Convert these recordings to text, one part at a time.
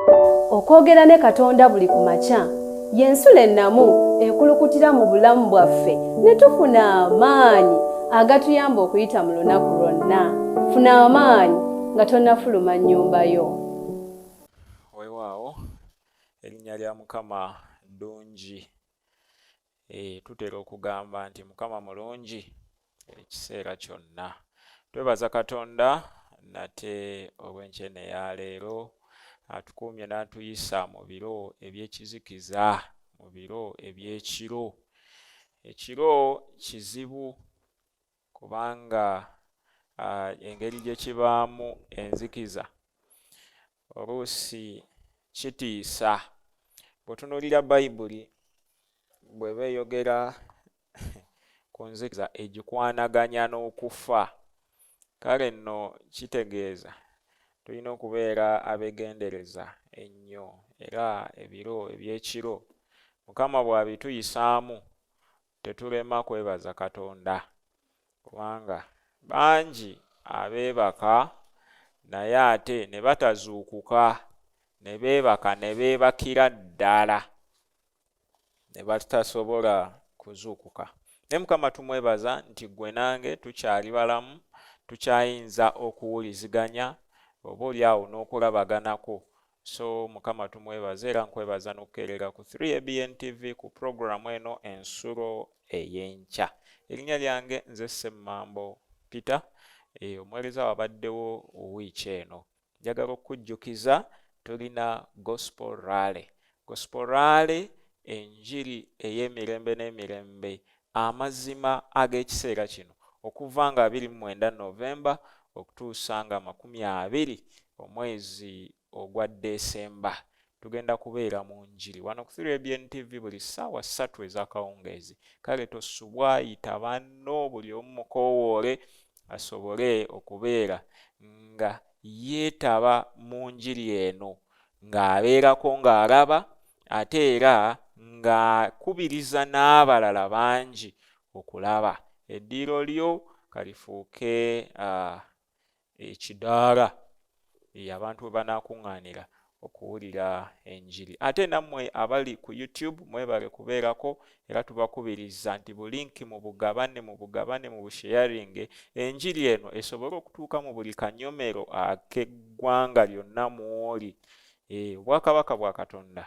Okwogera ne Katonda buli ku makya y'ensulo ennamu ekulukutira mu bulamu bwaffe ne tufuna amaanyi agatuyamba okuyita mu lunaku lwonna. Funa amaanyi nga tonnafuluma nnyumba yo. Weewaawo erinnya lya Mukama ddungi. Eh, tutera okugamba nti Mukama mulungi ekiseera kyonna. Twebaza Katonda nate olw'enkyene eya leero atukuumye n'atuyisa mu biro eby'ekizikiza, mu biro eby'ekiro. Ekiro kizibu kubanga engeri gye kibaamu enzikiza oluusi kitiisa. Bw'otunuulira Bayibuli bw'eba eyogera ku nzikiza egikwanaganya n'okufa. Kale nno kitegeeza tulina okubeera abeegendereza ennyo era ebiro eby'ekiro Mukama bw'abituyisaamu tetulema kwebaza Katonda kubanga bangi abeebaka naye ate ne batazuukuka ne beebaka ne beebakira ddala ne batasobola kuzuukuka. Naye Mukama tumwebaza nti ggwe nange tukyali balamu, tukyayinza okuwuliziganya oba oli awo n'okulabaganako. So Mukama tumwebaza era nkwebaza n'okukeerera ku 3ABN TV ku pulogulaamu eno Ensulo ey'Enkya. Erinnya lyange nze Ssemmambo Peter, eh, omuweereza wabaddewo wiiki eno. Njagala okukujjukiza tulina Gospel Rally. Gospel Rally enjiri ey'emirembe n'emirembe, amazima ag'ekiseera kino okuva nga 29 November okutuusa nga 20 omwezi ogwa Desemba tugenda kubeera mu njiri wano ku 3ABN TV buli ssaawa ssatu ez'akawungeezi. Kale tosubwa, yita banno buli omu mukoowoole asobole okubeera nga yeetaba mu njiri eno ng'abeerako ng'alaba ate era ng'akubiriza n'abalala bangi okulaba. Eddiiro lyo kalifuuke ekidaala abantu we banaakuŋŋaanira okuwulira enjiri. Ate nammwe abali ku YouTube mwebale kubeerako era tubakubiriza nti bu linki mubugabane mubugabane mubusheyaringe enjiri eno esobole okutuuka mu buli kanyomero ak'eggwanga lyonna mw'oli. Eh, obwakabaka bwa Katonda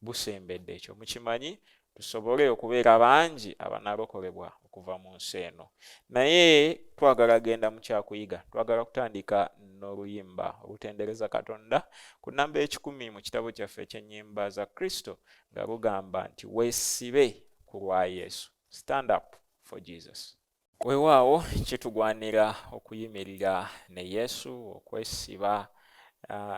busembedde ekyo mukimanyi tusobole okubeera bangi abanalokolebwa okuva mu nsi eno. Naye twagala genda mu kyakuyiga, twagala kutandika n'oluyimba olutendereza Katonda ku nnamba ekikumi mu kitabo kyaffe eky'ennyimba za Kristo nga lugamba nti weesibe ku lwa Yesu. Stand up for Jesus. Weewaawo kitugwanira okuyimirira ne Yesu, okwesiba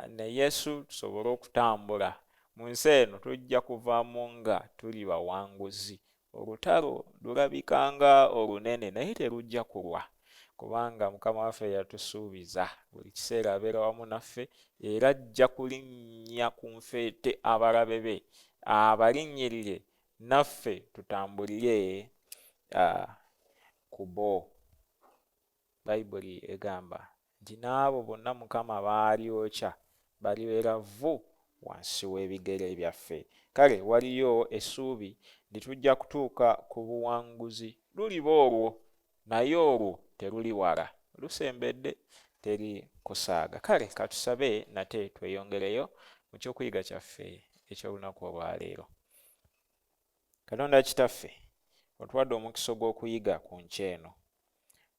ne Yesu tusobole okutambula mu nsi eno. Tujja kuvaamu nga tuli bawanguzi. Olutalo lulabika nga olunene naye terujja kulwa kubanga Mukama waffe yatusuubiza buli kiseera abeera wamu naffe era ajja kulinnya ku nfeete abalabe be abalinnyirire naffe tutambulire ku bo. Bayibuli egamba nti n'abo bonna Mukama b'alyokya balibeera vvu wansi w'ebigere byaffe. Kale waliyo essuubi nti tujja kutuuka ku buwanguzi. Luliba olwo, naye olwo teruli wala, lusembedde, teri kusaaga. Kale katusabe nate tweyongereyo mu ky'okuyiga kyaffe eky'olunaku olwaleero. Katonda Kitaffe, otuwadde omukisa ogw'okuyiga ku nkya eno.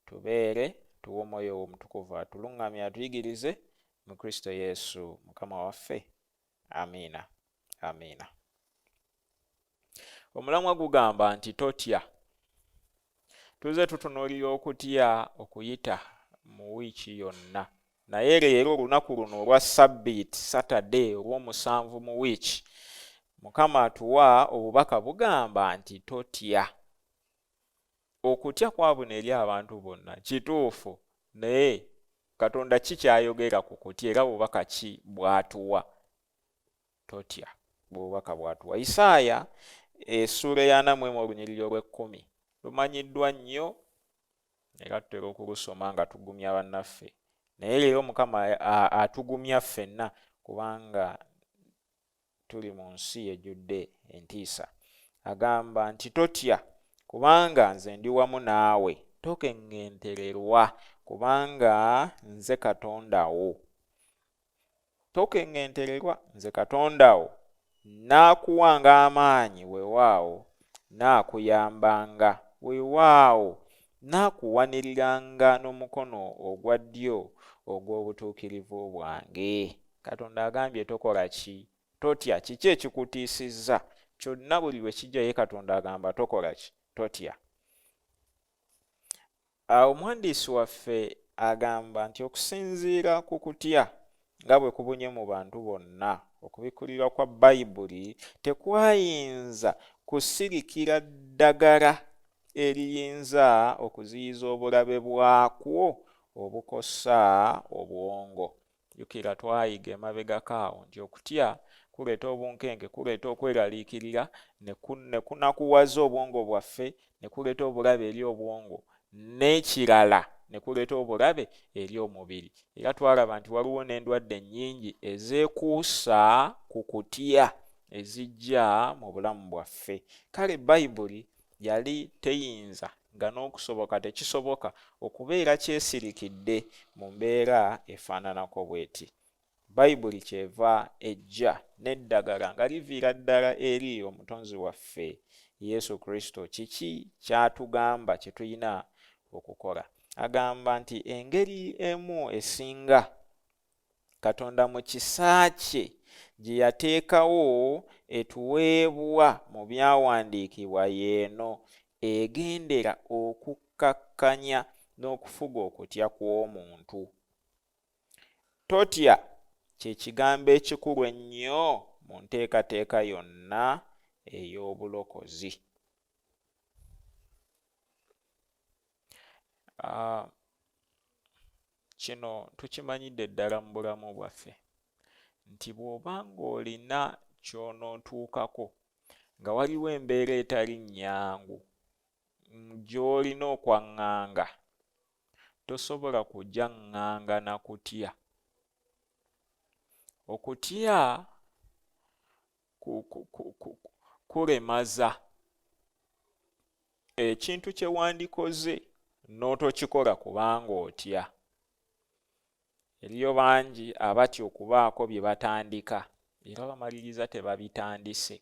Tubeere, tuwe Omwoyo wo Omutukuvu atuluŋŋamye atuyigirize, mu Kristo Yesu Mukama waffe. Amiina. Amiina. Omulamwa gugamba nti totya. Tuzze tutunuulira okutya okuyita mu wiiki yonna. Naye leero olunaku luno olwa ssabbiiti, Saturday, olw'omusanvu mu wiiki, Mukama atuwa obubaka bugamba nti totya. Okutya kwabuna eri abantu bonna, kituufu, naye Katonda ki ky'ayogera ku kutya era bubaka ki bw'atuwa? Totya, bwe bubaka bw'atuwa. Isaaya essuula ey'ana mu emu olunyiriri olw'ekkumi lumanyiddwa nnyo era tutera okulusoma nga tugumya bannaffe. Naye leero Mukama atugumya ffenna kubanga Tuli mu nsi ejjudde entiisa. Agamba nti totya, kubanga nze ndi wamu naawe, tokeŋŋentererwa, kubanga nze Katonda wo. Tokeŋŋentererwa, nze Katonda wo, nnaakuwanga amaanyi, weewaawo, nnaakuyambanga, weewaawo, nnaakuwaniriranga n'omukono ogwa ddyo ogw'obutuukirivu bwange. Katonda agambye tokola ki? Totya. Kiki ekikutiisizza? Kyonna buli lwe kijja ye Katonda agamba tokola ki? Totya. Omuwandiisi waffe agamba nti okusinziira ku kutya nga bwe kubunye mu bantu bonna, okubikkulirwa kwa Bayibuli tekwayinza kusirikira ddagala eriyinza okuziyiza obulabe bwakwo obukosa obwongo. Jjukira twayiga emabegako awo nti okutya kuleeta obunkenke, kuleeta okweraliikirira, ne kunakuwaza obwongo bwaffe, ne kuleeta obulabe eri obwongo, n'ekirala ne kuleeta obulabe eri omubiri. Era twalaba nti waliwo n'endwadde nnyingi ezeekuusa ku kutya ezijja mu bulamu bwaffe. Kale Bayibuli yali teyinza nga n'okusoboka tekisoboka okubeera kyesirikidde mu mbeera efaananako bw'eti. Bayibuli ky'eva ejja n'eddagala nga liviira ddala eri Omutonzi waffe, Yesu Kristo. Kiki ky'atugamba kye tulina okukola? Agamba nti engeri emu esinga Katonda mu kisa kye gye yateekawo etuweebwa mu byawandiikibwa y'eno egendera okukkakkanya n'okufuga okutya kw'omuntu. Totya kye kigambo ekikulu ennyo mu nteekateeka yonna ey'obulokozi. Ah, kino tukimanyidde ddala mu bulamu bwaffe nti bw'oba ng'olina ky'onootuukako nga waliwo embeera etali nnyangu gy'olina okwaŋŋanga, tosobola kugyaŋŋanga na kutya. Okutya kulemaza ekintu kye wandikoze n'otokikola kubanga otya. Eriyo bangi abatya okubaako bye batandika era bamaliriza tebabitandise.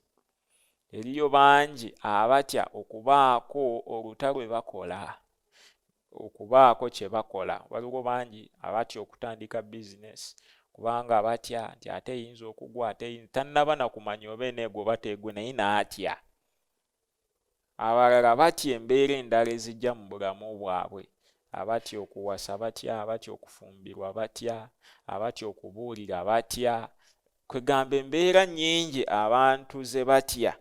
Eriyo bangi abatya okubaako oluta lwe bakola, okubaako kye bakola. Waliwo bangi abatya okutandika bizinesi kubanga batya nti ate eyinza okugwa, ate tannaba na kumanya oba eneegwa oba teegwe naye n'atya. Abalala batya embeera endala ezijja mu bulamu bwabwe. Abatya okuwasa batya, abatya okufumbirwa batya, abatya okubuulira batya. Kwegamba embeera nnyingi abantu ze batya.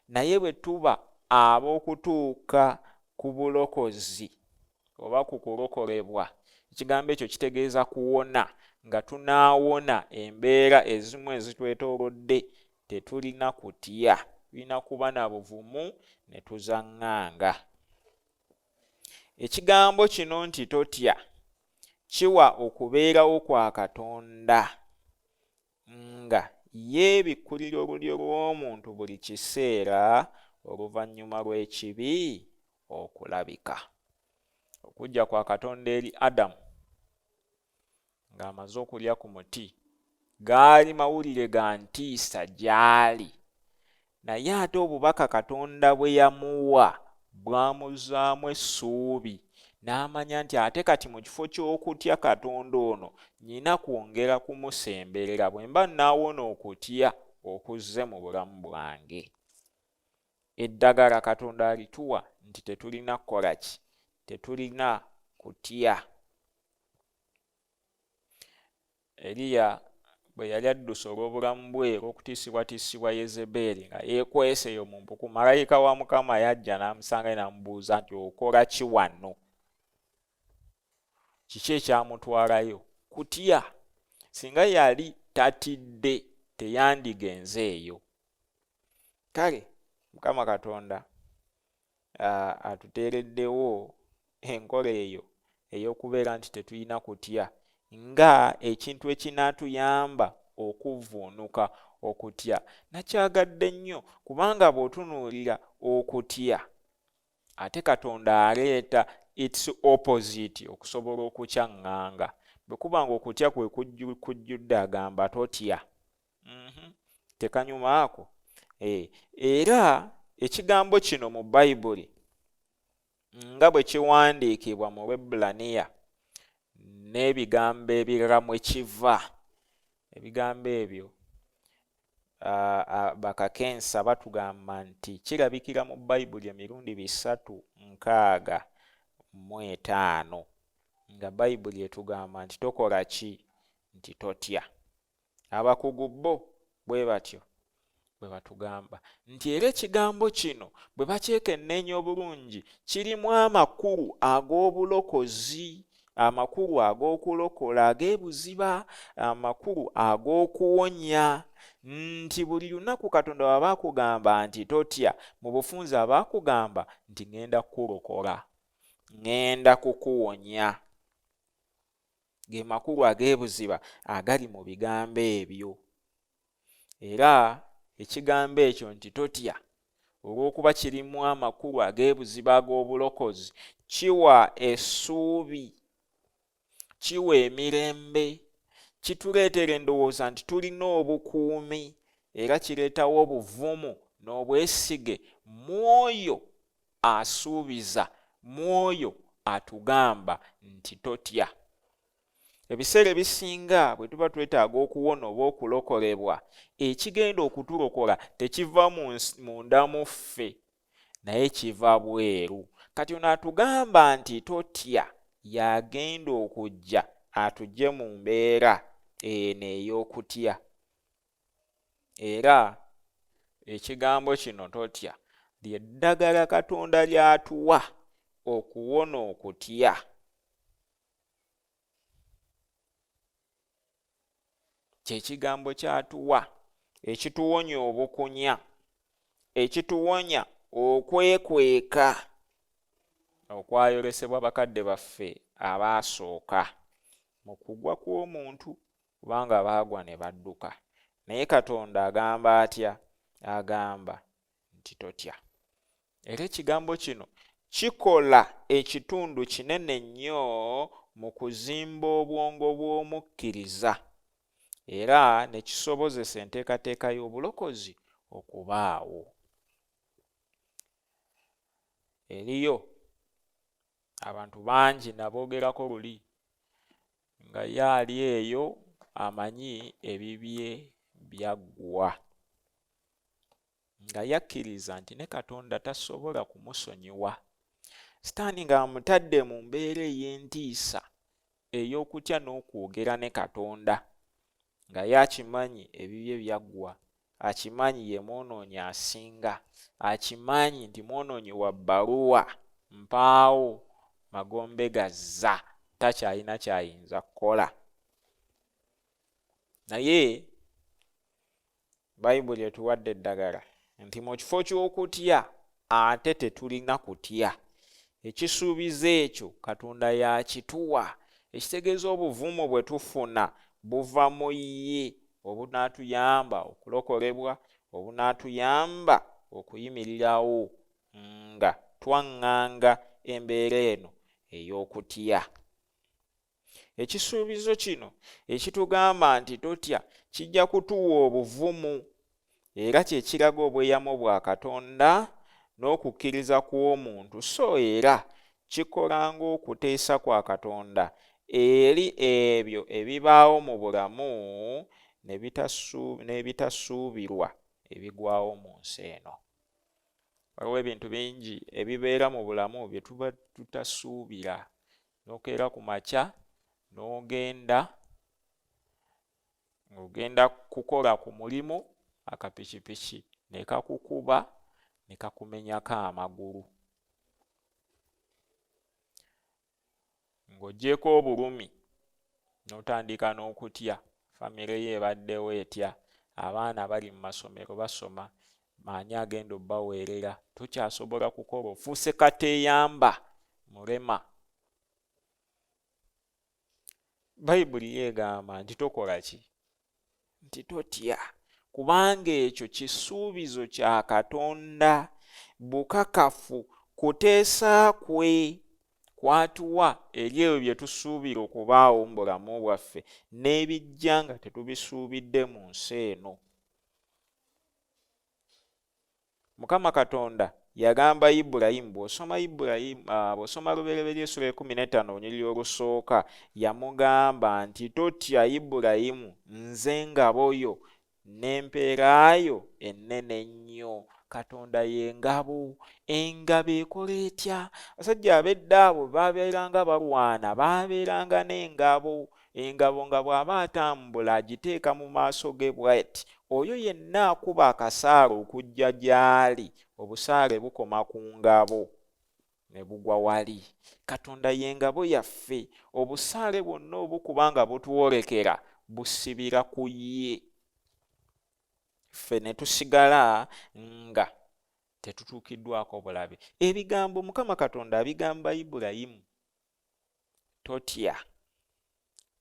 Naye bwe tuba ab'okutuuka ku bulokozi oba ku kulokolebwa, ekigambo ekyo kitegeeza kuwona, nga tunaawona embeera ezimu ezitwetoolodde, tetulina kutya. Tulina kuba na buvumu ne tuzaŋŋanga. Ekigambo kino nti totya kiwa okubeerawo kwa Katonda nga yeebikkulira olulyo lw'omuntu buli kiseera oluvannyuma lw'ekibi okulabika. Okujja kwa Katonda eri Adamu ng'amaze okulya ku muti gaali mawulire ga ntiisa gy'ali, naye ate obubaka Katonda bwe yamuwa bwamuzzaamu essuubi n'amanya nti ate kati mu kifo ky'okutya Katonda ono nnina kwongera kumusemberera bwe mba nnaawona okutya okuzze mu bulamu bwange. Eddagala Katonda alituwa nti tetulina kukola ki? Tetulina kutya. Eriya bwe yali adduse olw'obulamu bwe olw'okutiisibwatiisibwa Yezebeeri nga yeekwese eyo mu mpuku, malayika wa Mukama yajja n'amusangayo n'amubuuza nti, Okola ki wano? Kiki ekyamutwalayo? Kutya. Singa yali tatidde teyandigenze eyo. Kale Mukama Katonda atuteereddewo enkola eyo ey'okubeera nti tetulina kutya nga ekintu ekinaatuyamba okuvvuunuka okutya. Nakyagadde nnyo kubanga bw'otunuulira okutya, ate Katonda aleeta its opposite okusobola okukyaŋŋanga. Bwe kuba ng'okutya kwe kujjudde agamba totya. Tekanyuma ako. Era ekigambo kino mu Bayibuli nga bwe kiwandiikibwa mu Lwebbulaniya n'ebigambo ebirala mwe kiva, ebigambo ebyo bakakensa batugamba nti kirabikira mu Bayibuli emirundi 365 nga Bayibuli etugamba nti tokola ki, nti totya. Abakugu bo bwe batyo bwe batugamba nti era ekigambo kino bwe bakyekenneenya obulungi kirimu amakulu ag'obulokozi, amakulu ag'okulokola, ag'ebuziba, amakulu ag'okuwonya, nti buli lunaku Katonda bw'aba akugamba nti totya, mu bufunze aba akugamba nti ŋŋenda kukulokola, ŋŋenda kukuwonya. Ge makulu ag'ebuziba agali mu bigambo ebyo. Era ekigambo ekyo nti totya, olw'okuba kirimu amakulu ag'ebuziba ag'obulokozi, kiwa essuubi, kiwa emirembe, kituleetera endowooza nti tulina obukuumi, era kireetawo obuvumu n'obwesige mu oyo asuubiza, mu oyo atugamba nti totya. Ebiseera ebisinga bwe tuba twetaaga okuwona oba okulokolebwa, ekigenda okutulokola tekiva munda mu ffe, naye kiva bweru. Kati ono atugamba nti totya y'agenda okujja atuggye mu mbeera eno ey'okutya. Era ekigambo kino totya lye ddagala Katonda ly'atuwa okuwona okutya. Kye kigambo ky'atuwa ekituwonya obukunya, ekituwonya okwekweka okwayolesebwa bakadde baffe abaasooka mu kugwa kw'omuntu, kubanga baagwa ne badduka. Naye Katonda agamba atya? Agamba nti totya. Era ekigambo kino kikola ekitundu kinene nnyo mu kuzimba obwongo bw'omukkiriza era ne kisobozesa enteekateeka y'obulokozi okubaawo. Eriyo abantu bangi naboogerako luli nga ye ali eyo amanyi ebibye byaggwa. Nga yakkiriza nti ne Katonda tasobola kumusonyiwa. Sitaani ng'amutadde mu mbeera ey'entiisa ey'okutya n'okwogera ne Katonda, nga ye akimanyi ebibye byaggwa, akimanyi ye mwonoonyi asinga, akimanyi nti mwonoonyi wa bbaluwa mpaawo magombe gazza, takyalina ky'ayinza kukola. Naye Bayibuli etuwadde eddagala nti mu kifo ky'okutya ate tetulina kutya. Ekisuubizo ekyo Katonda y'akituwa, ekitegeeza obuvumu bwe tufuna buva mu ye obunaatuyamba okulokolebwa, obunaatuyamba okuyimirirawo nga twaŋŋanga embeera eno ey'okutya. Ekisuubizo kino ekitugamba nti totya kijja kutuwa obuvumu era kye kiraga obweyamo bwa Katonda n'okukkiriza kw'omuntu so era kikola ng'okuteesa kwa Katonda eri ebyo ebibaawo mu bulamu n'ebitasuubirwa ebigwawo mu nsi eno. Waliwo ebintu bingi ebibeera mu bulamu bye tuba tutasuubira. N'okeera ku makya n'ogenda ng'ogenda kukola ku mulimu, akapikipiki ne kakukuba ne kakumenyako amagulu. Ng'oggyeeko obulumi n'otandika n'okutya, famire yo ebaddewo etya, abaana bali mu masomero basoma, ani agenda obbaweerera, tokyasobola kukola, ofuuse kateeyamba mulema. Bayibuli yo egamba nti tokola ki? nti totya kubanga ekyo kisuubizo kya Katonda, bukakafu, kuteesa kwe kw'atuwa eri ebyo bye tusuubira okubaawo mu bulamu bwaffe n'ebijja nga tetubisuubidde mu nsi eno. Mukama Katonda yagamba Ibulayimu, bw'osoma Ibulayimu, bw'osoma Lubereberye essula ekumi n'ettaano olunyiriri olusooka, yamugamba nti totya Ibulayimu, nze ngabo yo n'empeera yo ennene ennyo. Katonda ye ngabo. Engabo ekola etya? Abasajja ab'edda abo baabeeranga balwana, baabeeranga n'engabo. Engabo nga bw'aba atambula agiteeka mu maaso ge bw'ati. Oyo yenna akuba akasaale okujja gy'ali, obusaale bukoma ku ngabo ne bugwa wali. Katonda ye ngabo yaffe. Obusaale bwonna obukuba nga butwolekera busibira ku ye. Ffe ne tusigala nga tetutuukiddwako bulabe. Ebigambo Mukama Katonda abigamba Ibulayimu. Totya,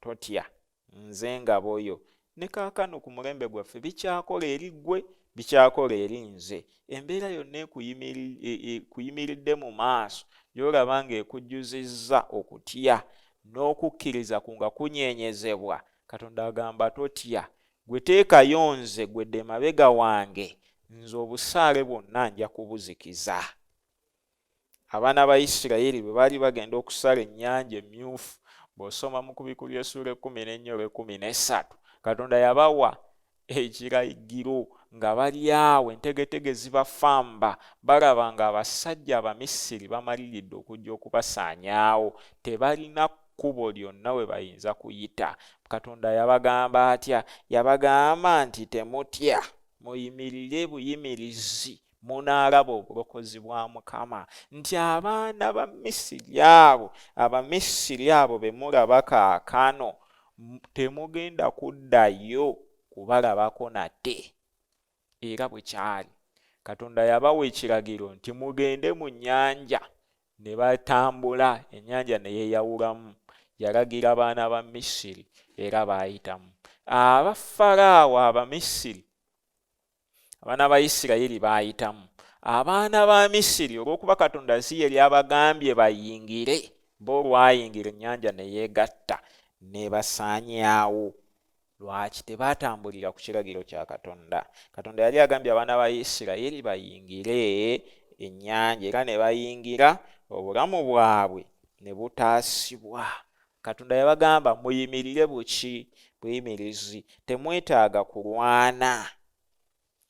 totya, nze ngabo yo. Ne kaakano ku mulembe gwaffe bikyakola eri ggwe, bikyakola eri nze. Embeera yonna ekuyimiridde mu maaso gy'olaba ng'ekujjuzizza okutya n'okukkiriza kwo nga kunyeenyezebwa, Katonda agamba totya. Ggwe teekayo nze, ggwe dda emabega wange, nze obusaale bwonna nja kubuzikiza. Abaana ba Isirayiri bwe baali bagenda okusala ennyanja emmyufu, bw'osoma mu Kubikkulirwa essuula ekkumi n'ennya olw'ekkumi n'essatu, Katonda yabawa ekiragiro nga bali awo entegetege zibafamba, balaba ng'abasajja Abamisiri bamaliridde okujja okubasaanyaawo, tebalina kkubo lyonna we bayinza kuyita. Katonda yabagamba atya? Yabagamba nti, Temutya, muyimirire buyimirizi munaalaba obulokozi bwa Mukama, nti abaana ba Misiri abo, Abamisiri abo be mulaba kaakano, temugenda kuddayo kubalabako nate. Era bwe kyali. Katonda yabawa ekiragiro nti mugende mu nnyanja, ne batambula, ennyanja ne yeeyawulamu. Yalagira baana ba Misiri, era baayitamu. Aba Faraawo Abamisiri Abaana ba Isirayiri baayitamu. Abaana ba Misiri, olw'okuba Katonda si ye yali abagambye bayingire, bo olwayingira ennyanja ne yeegatta n'ebasaanyaawo. Lwaki? Tebaatambulira ku kiragiro kya Katonda. Katonda yali agambye abaana ba Isirayiri bayingire ennyanja, era ne bayingira, obulamu bwabwe ne butaasibwa. Katonda yabagamba, Muyimirire buki? Buyimirizi. Temwetaaga kulwana.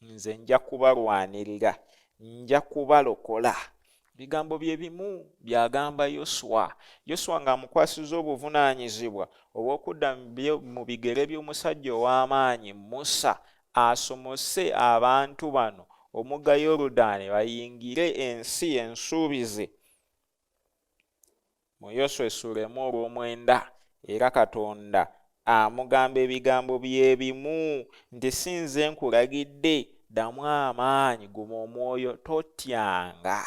Nze nja kubalwanirira. Nja kubalokola. Bigambo bye bimu by'agamba Yoswa. Yoswa ng'amukwasizza obuvunaanyizibwa obw'okudda mu bigere by'omusajja ow'amaanyi Musa asomose abantu bano omugga Yoludaani bayingire ensi ensuubize. Mu Yoswa essuula emu olw'omwenda, era Katonda amugamba ebigambo bye bimu nti, Si nze nkulagidde? Ddamu amaanyi, guma omwoyo, totyanga.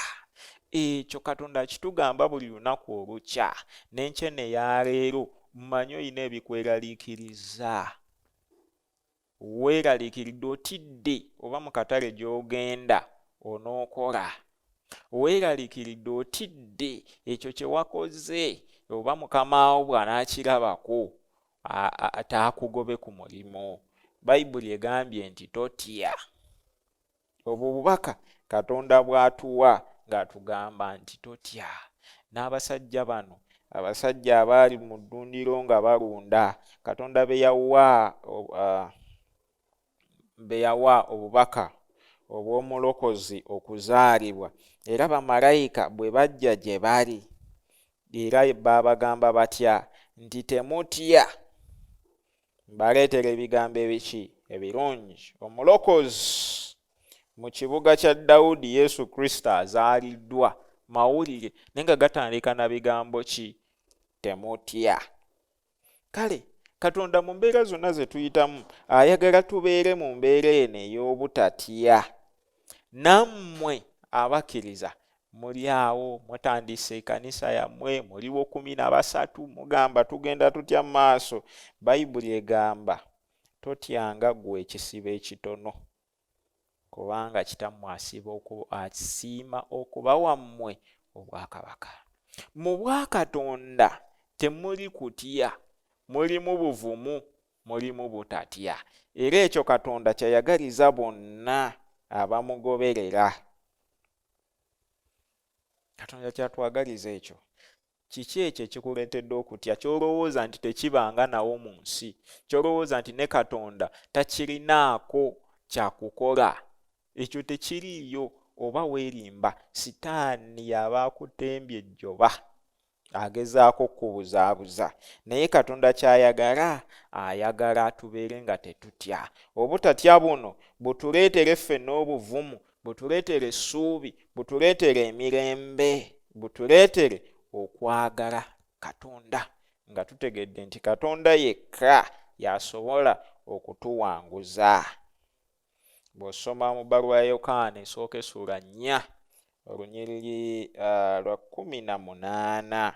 Ekyo Katonda akitugamba buli lunaku olukya. N'enkya eno eya leero, mmanyi olina ebikweraliikiriza. Weeraliikiridde, otidde oba mu katale gy'ogenda onookola. Weeraliikiridde, otidde ekyo kye wakoze oba mukama wo bw'anaakirabako taakugobe ku mulimu. Bayibuli egambye nti totya. Obwo bubaka Katonda bw'atuwa ng'atugamba nti totya. N'abasajja bano, abasajja abaali mu ddundiro nga balunda, Katonda be yawa, be yawa obubaka obw'Omulokozi okuzaalibwa, era bamalayika bwe bajja gye bali, era baabagamba batya? Nti temutya. Mbaleetera ebigambo ebiki? Ebirungi. Omulokozi mu kibuga kya Dawudi, Yesu Kristo azaaliddwa. Mawulire, naye nga gatandika na bigambo ki? Temutya. Kale Katonda mu mbeera zonna ze tuyitamu ayagala tubeere mu mbeera eno ey'obutatya. Nammwe abakkiriza muli awo mutandise ekanisa yammwe, muliwo 13, mugamba tugenda tutya mu maaso? Bayibuli egamba Totyanga ggwe ekisibo ekitono, kubanga Kitammwe asiima okubawa mmwe obwakabaka. Mu bwakatonda temuli kutya, mulimu buvumu, mulimu butatya. Era ekyo Katonda ky'ayagaliza bonna abamugoberera. Katonda ky'atwagaliza ekyo. Kiki ekyo ekikuleetedde okutya, ky'olowooza nti tekibanga nawo mu nsi, ky'olowooza nti ne Katonda takirinaako kya kukola? Ekyo tekiriiyo, oba weerimba. Sitaani y'aba akutembye ejjoba, agezaako okukubuzaabuza. Naye Katonda ky'ayagala, ayagala tubeere nga tetutya. Obutatya buno butuleetere ffenna obuvumu, butuleetere essuubi, butuleetere emirembe, butuleetere okwagala Katonda, nga tutegedde nti Katonda yekka y'asobola okutuwanguza. Bw'osoma mu bbaluwa ya Yokaana esooka essuula 4 olunyiriri lwa 18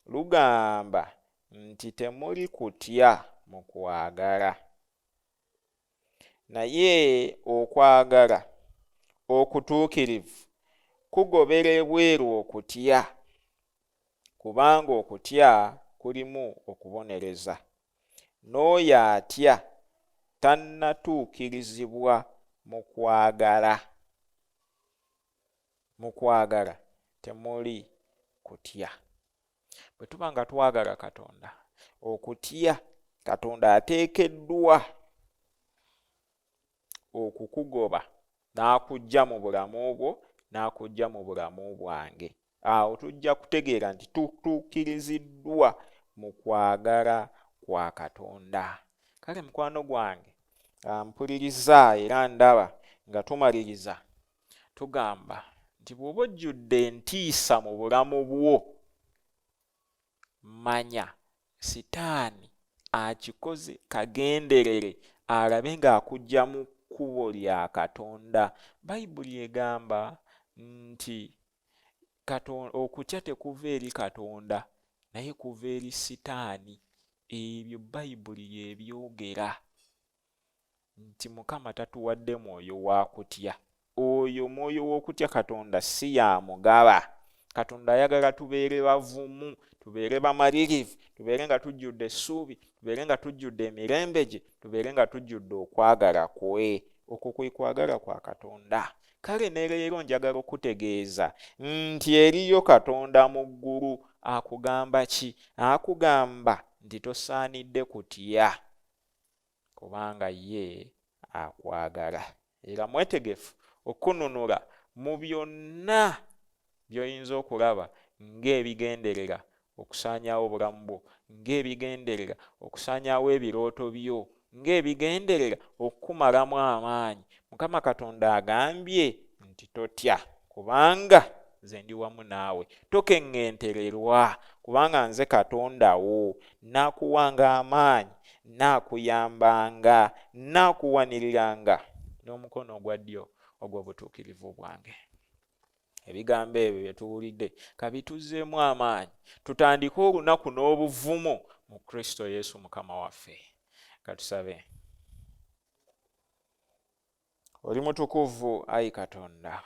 lugamba nti temuli kutya mu kwagala, naye okwagala okutuukirivu kugobera ebweru okutya, kubanga okutya kulimu okubonereza, n'oyo atya tannatuukirizibwa mu kwagala. Mu kwagala temuli kutya. Bwe tuba nga twagala Katonda, okutya Katonda ateekeddwa okukugoba n'akuggya mu bulamu bwo n'akuggya mu bulamu bwange. Awo tujja kutegeera nti tutuukiriziddwa mu kwagala kwa Katonda. Kale mukwano gwange mpuliriza era ndaba nga tumaliriza tugamba nti bw'oba ojjudde entiisa mu bulamu bwo, manya Sitaani akikoze kagenderere alabe ng'akuggya mu kkubo lya Katonda. Bayibuli egamba nti okutya tekuva eri Katonda naye kuva eri Sitaani. Ebyo Bayibuli y'ebyogera. Nti Mukama tatuwadde mwoyo wa kutya. Oyo mwoyo w'okutya Katonda si y'amugaba. Katonda ayagala tubeere bavumu, tubeere bamalirivu, tubeere nga tujjudde essuubi, tubeere nga tujjudde emirembe gye, tubeere nga tujjudde okwagala kwe. Okwo kwe kwagala kwa Katonda. Kale ne leero njagala okukutegeeza nti eriyo Katonda mu ggulu akugamba ki? Akugamba nti tosaanidde kutya. kubanga ye akwagala era mwetegefu okukununula mu byonna by'oyinza okulaba ng'ebigenderera okusaanyaawo obulamu bwo, ng'ebigenderera okusaanyaawo ebirooto byo, ng'ebigenderera okukumalamu amaanyi. Mukama Katonda agambye nti totya, kubanga nze ndi wamu naawe. Tokeŋŋentererwa, kubanga nze Katonda wo. Nnaakuwanga amaanyi, nnaakuyambanga, nnaakuwaniriranga n'omukono ogwa ddyo ogw'obutuukirivu bwange. Ebigambo ebyo bye tuwulidde ka bituzzeemu amaanyi, tutandike olunaku n'obuvumu mu Kristo Yesu Mukama waffe. Ka tusabe. Oli mutukuvu, ayi Katonda.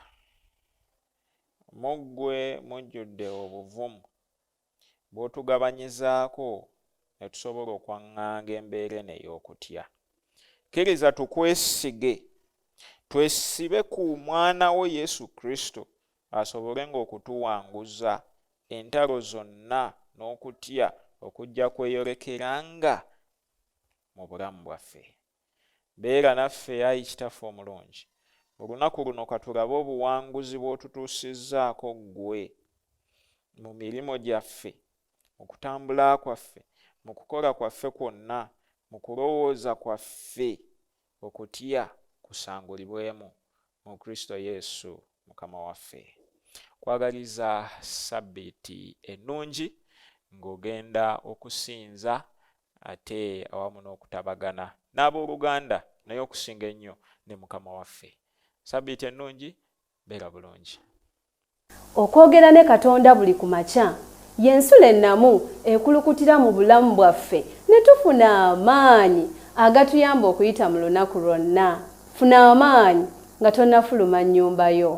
Mu ggwe mujjudde obuvumu bw'otugabanyizaako ne tusobola okwaŋŋanga embeera eno ey'okutya. Kkiriza tukwesige, twesibe ku Mwana wo Yesu Kristo asobolenga okutuwanguza entalo zonna n'okutya okujja kweyolekeranga mu bulamu bwaffe. Beera naffe, ayi Kitaffe omulungi. Mu lunaku luno ka tulabe obuwanguzi bw'otutuusizzaako Ggwe mu mirimu gyaffe, mu kutambula kwaffe, mu kukola kwaffe kwonna, mu kulowooza kwaffe, okutya kusangulibwemu mu Kristo Yesu Mukama waffe. Nkwagaliza ssabbiiti ennungi ng'ogenda okusinza ate awamu n'okutabagana n'abooluganda naye okusinga ennyo ne Mukama waffe. Ssabbiiti ennungi, beera bulungi. Okwogera ne Katonda buli ku makya y'ensulo ennamu ekulukutira mu bulamu bwaffe Ne tufuna amaanyi agatuyamba okuyita mu lunaku lwonna. Funa amaanyi nga tonnafuluma nnyumba yo.